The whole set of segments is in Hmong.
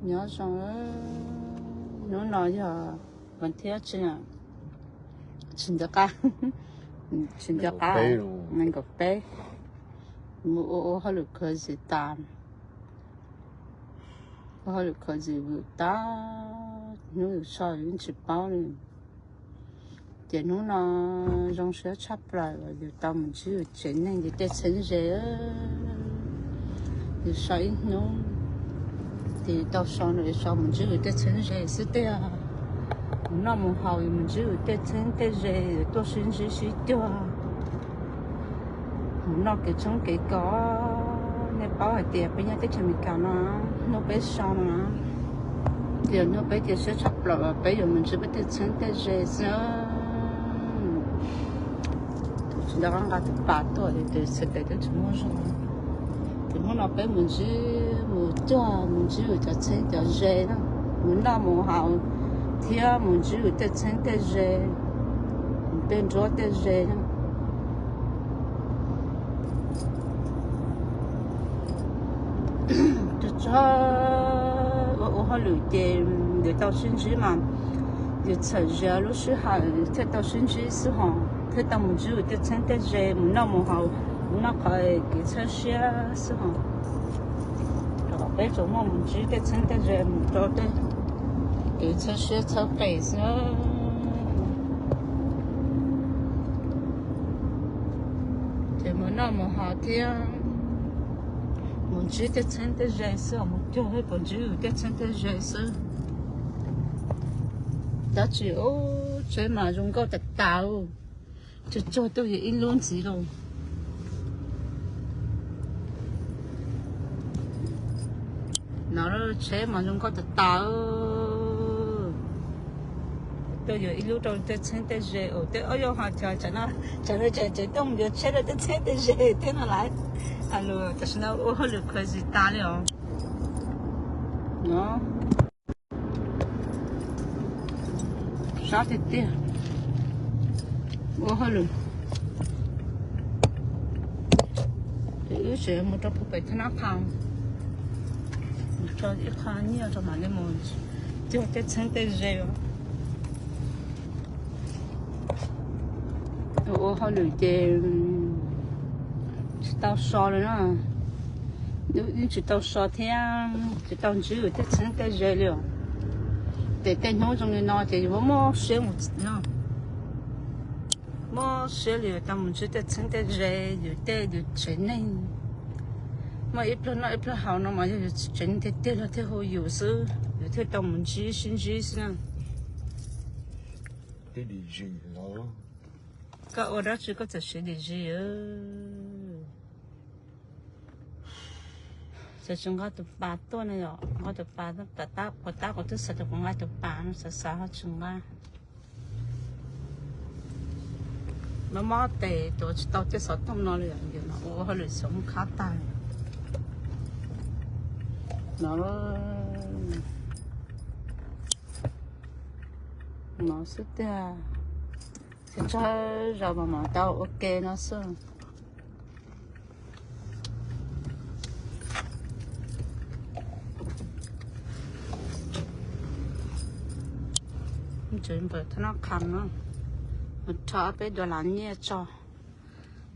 Nyob zoo, hnub no yog vas thib tsi, tsis nco qab, tsis nco qab, nees nkaum peb, mus ua ua hauj lwm khaws zim tas, ua hauj lwm khaws zim vwm tas, hnub yus so yeej tsis paub li. Ces hnub no zoo siab tshaj plaws yus tau mus ntsib yus tsev neeg yus tej txheeb ze. Yus so ib hnub, ces tau so no yus so mus ntsib yus tej txheeb ze xwb tiag. Mus noj mus haus yus mus ntsib yus tej txheeb tej ze, yus tuaj sib ntsib sib cuag, mus noj kev tshoob kev kos. Nej paub hais tias peb nyob teb chaws Amelikas no, hnub peb so no, ces hnub peb cia siab tshaj plaws peb yuav mus ntsib peb tej txheeb tej ze xwb. Tus tsis nco qab nqa tus pas tuaj ces txhais tes twb tsis muaj zog. Ces hnub no peb mus ntsib, mus cuag mus ntsib yus cov txheeb cov ze na, mus noj mus haus thiab mus ntsib yus tej txheeb tej ze, tej nruab tej ze na. Tsuag tsuag ua ua hauj lwm ces yus tau sib ntsib mas yus txhawm zia lub sij hawm thiaj tau sib ntsib xwb hos, thiaj tau mus ntsib yus tej txheeb tej ze, mus noj mus haus, mus noj qhov kev txhawb siab xwb hos. Rau qhov peb tsuas muaj mus ntsib tej txheeb tej ze mus rau tej kev txhawb siab txhawb qes xwb. Ces mus noj mus haus thiab mus ntsib tej txheeb tej ze xwb, mus cuag thiab mus ntsib yus tej txheeb tej ze xwb. Tab sis ub, tsheb mas zoo nkauj tas tas, tsuag tsuag tuaj yog ib lub ntxiv lauj. No tsheb mas zoo nkauj tas tas, tuaj yog ib lub rau tej txheeb tej ze. Ua tej ob yog ho cov, cov no, cov no ces tuaj mus yuav tsheb rau tej txheeb tej ze thiab no lawm. Lus tam sim no ua hauj lwm khaws zim tas li os. No, sab tiag tiag, ua hauj lwm. Ces wb tseem mus rau puag pem thab nab qha, mus tso ib qho nyiaj rau mam li mus cuag tej txheeb tej ze. Ua hauj lwm ces tsis tau so li na, yeej tsis tau so thiab tsis tau ntsib yus tej txheeb tej ze li os. Ces tej hnub zoo li no ces yus muaj siab mus, muaj siab li tau mus ntsib tej txheeb tej ze, yus tej yus tsev neeg. Muaj ib pluag noj ib pluag haus no mas yog yus tsev neeg tiag tiag los thiaj hu yus xwb, yus thiaj tau mus ntsib sib ntsib xwb na. Koj ua dab tsi koj txawm siv dim zis? Xav tsis nqa tus pas tuaj ne yom, nqa tus pas, puas tab kuv twb xav tias kuv nqa tus pas no, xav xav ho tsis nqa. Mob mob tes tuav tsis tau tej xov tooj no li, ua hauj lwm xyov mus khab tag. No, no xwb tiag, tsis tsaug zog mas mam tau ua ke no xwb. Tseem npawm thab nab qha no, mus rho peb dua las nyiaj tso,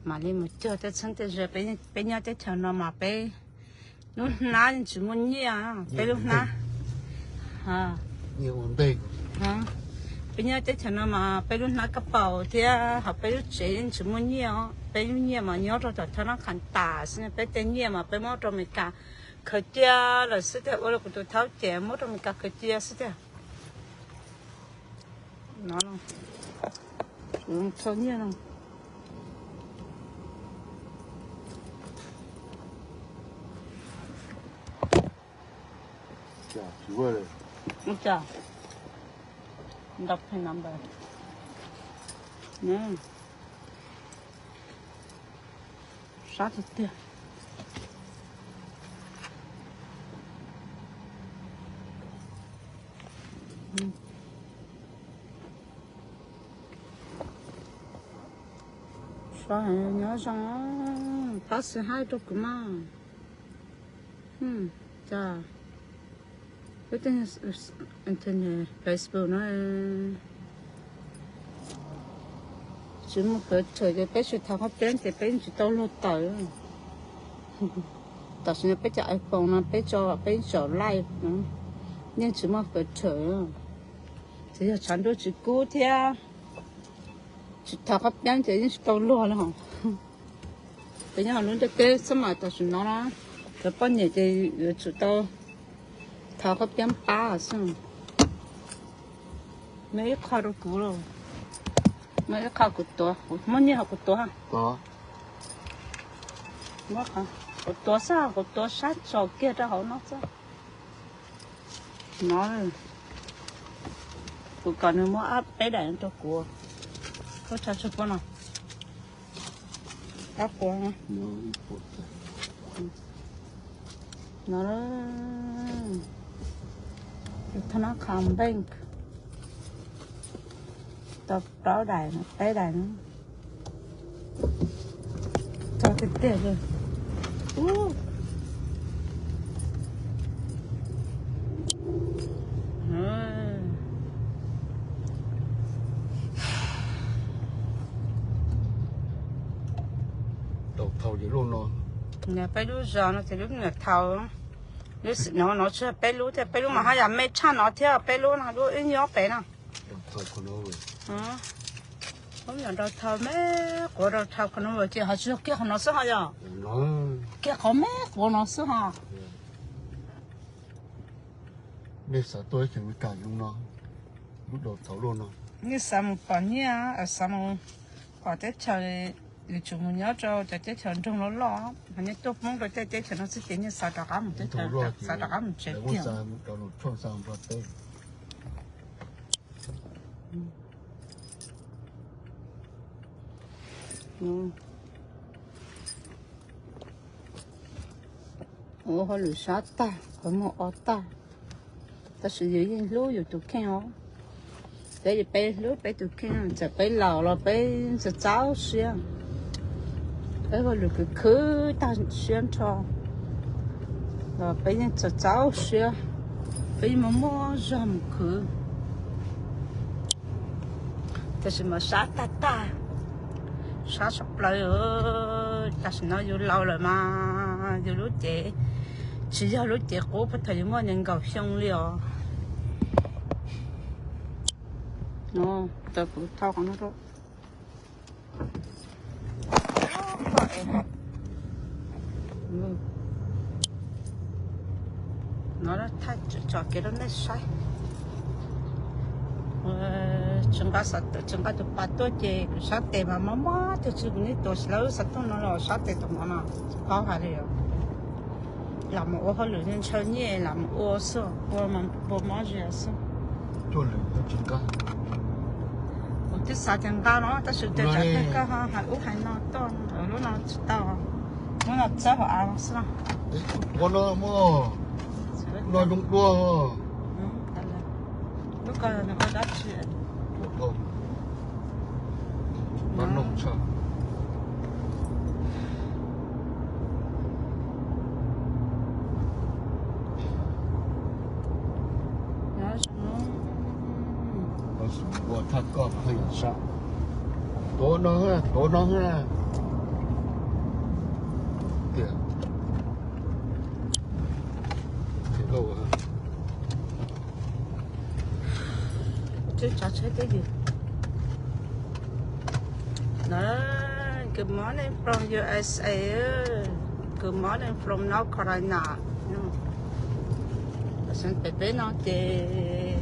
mam li mus cuag tej txheeb tej ze. Peb nyob teb chaws no mas peb lub hnab yeej tsis muaj nyiaj, peb lub hnab, peb nyob teb chaws no mas peb lub hnab kab paus thiab ho peb lub tsev yeej tsis muaj nyiaj os. Peb lub nyiaj mas nyob rau tom thab nab qha tas xwb, peb tej nyiaj mas peb muab rau Amelikas khaws cia lawm xwb tiag, ua rau kuv tus thaub ces muab rau Amelikas khaws cia xwb tiag. No, tso nyiaj no. Ntawd pheej number. Sab tiag tiag. Sab nyob zoo, pab xwb haib rau kuv mas. Cas Peb tej Facebook no tsis muaj filter ces peb tsis thov qhov peeb ces peb tsis tau luag tawm. Tam sim no peb cov iPhone no peb tso peb tsom live no yeej tsis muaj filter. Tsuas yog tshav ntuj tsis kub thiab tsis thov qhov peeb ces yeej tsis tau luag li hos. Peb nyob lub ntiaj teb xwb mas tam sim no na, cov poj niam ces yuav tsum tau thov qhov peeb pab xwb. Muaj ib qho rau kuv los, muaj ib qho kuv tuav, muaj nyiaj hos kuv tuav. Kuv tuav xwb, kuv tuav sab tso kiag rau hauv no xwb. No, kuv kom nws muab peb daim rau kuv. Koj tso tseg puab no. Ab, quav no, thab nab qha bank tau plaub daim, peb daim no. Txog tiag tiag li. Tau thau ces lub no. Peb lub zos no ces lub nyuam thau, lub xim no no tsis yog peb lub thiab, peb lub mas haj yam me tshaj no thiab, peb lub no lub ib nyob pem no. Lub nyuam rau thau me, quav rau thau qhov no ces ho tsis yog kiag qhov no xwb ho yog. Kiag qhov me quav no xwb ho. Nej xav tuaj ib cheem li kam zoo no, lub dau thaum luaj no. Nej xav mus pom nyiaj, xav mus pom teb chaws, yuav tsum mus nyob rau cov teb chaws nroog loj loj, ho nej tuaj poob rau tej teb chaws no xwb ces nej xav rov qab mus teb chaws, xav rov qab mus tsev kiag. Ua hauj lwm sab tag, qhov muag o tag, tab sis yus yeej hlub yus tus kheej os. Peb, peb hlub peb tus kheej, txawm peb laus los peb txaus txaus siab, peb ua lwm khwv khwv tag siab nrho los peb yeej txaus txaus siab, peb yeej muaj muaj zog mus khwv. Tam sim mas sab tag tag, sab tshaj plaws. Tam sim no yus laus lawm mas yus lub cev tsis yog lub cev qub puag thaum yus muaj nees nkaum xyoo li os. Kuv thau qhov no rau. No thaij tsom kev rau nej saib. Tsis nqa, tsis nqa tus pas tuaj ces kuv sab tes mas mob mob tiag, tsis kuv nej tuav lawv xov tooj no los sab tes tus no no, paub hais li os. Lam mus ua hauj lwm ntshaw nyiaj lam mus ua xwb, ua mas npua mob zia xwb. Kuv twb xav tias nqa no tab sis tias tsam koj hais ub hais no tuaj, lub no tsis tau, lub no txawb hauv av no xwb no. Ua no muaj no zoo dua. Lub ko nws ua dab tsi? Ua thaj koj pheej sab, tuav no, tuav no. Tiag. Tsov tsheb twb ywm. Good morning from U S A. Good morning from North Carolina. Tam sim pem peb no ces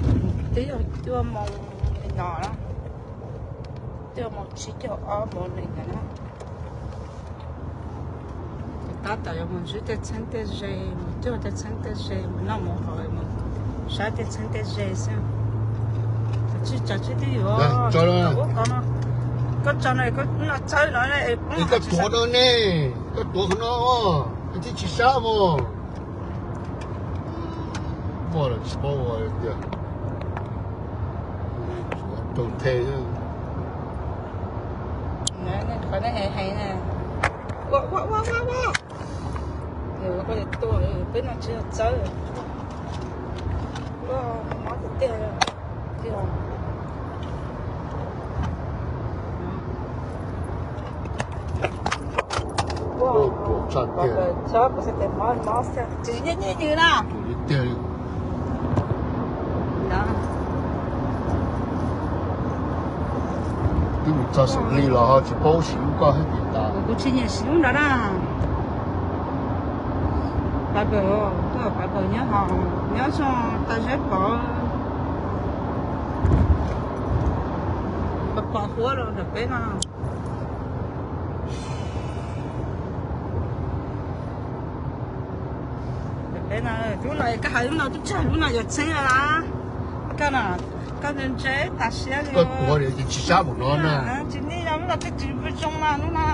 twb yog cuaj moos li no, cuaj moos tsib caug ob moos li ntawd na. Tab tom yuav mus ntsib tej txheeb tej ze, mus cuag tej txheeb tej ze, mus noj mus haus, mus saib tej txheeb tej ze xwb. Tsis tsam tsis twb yuav ua ko no, koj tso no koj noj txawb no. Koj tuav no ne, koj tuav qhov no, koj thiaj tsis sab mos. Muaj los tsis paub ua tiag. Rau the, qhov nej heev heev na. Ua ua ua ua ua. Peb no tsis yog txawb. Mob tiag tiag. Tsis nyiam nyiam nyiam na. Twb mus txog xeem Lis los ho tsis paub siv lub koj thiab ces tas. Kuv tsis nyiam siv lub ntawd na. Pab pawg, tuaj pab pawg nyob ho, nyob zoo tau zeb pov, pov huab los ntawm peb no. Ntawm peb no, lub no koj hais lub no twb tsis hais lub no yog txheeb lawm. Koj no, koj ntse ntse tas siab li. Koj tuav ces tsis sab mus no na. Tsis nej yog lub no twb tsis zoo na lub no.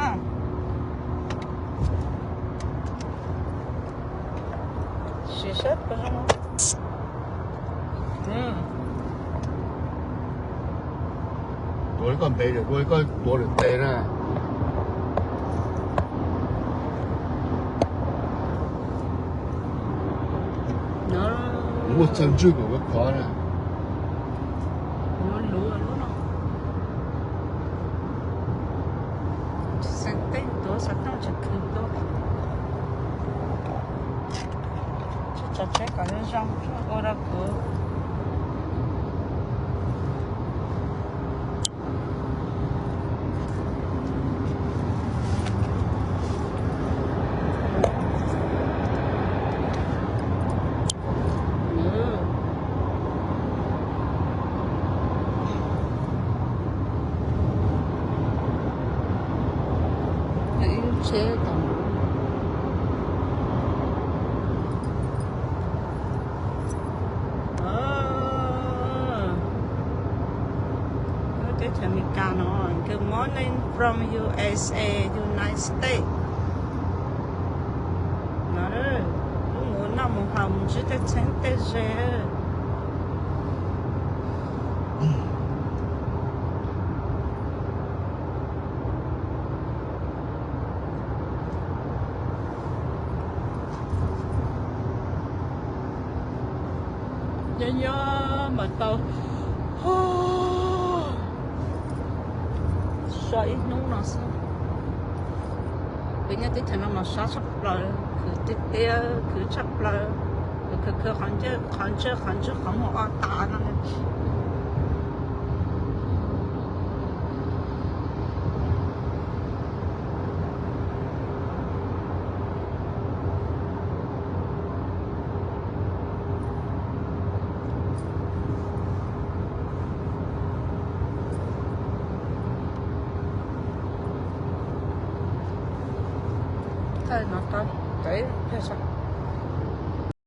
Sim sab zoo. Tuav li koj npe, tuav li koj tuav lawm tes na. Muaj txawj ntswg kom koj khov na. Xeem Lis tuav xov tooj tsis khwv tuaj. Tsis tso tsheb kom zoo zoo ua rau kuv. Ib lub tsheb tau. Lub teb chaws Amelikas no, good morning from U S A, United States. No, lub mus noj mus haus mus ntsib tej txheeb tej ze. Nyob nyob mas tau so ib hnub no xwb. Peb nyob teb chaws no mas sab tshaj plaws, khwv tiag tiag, khwv tshaj plaws, khwv khwv qhov ntswg qhov ntswg qhov ntswg qhov muag ob tas no. Thawj no tau, tau ib pliag saib.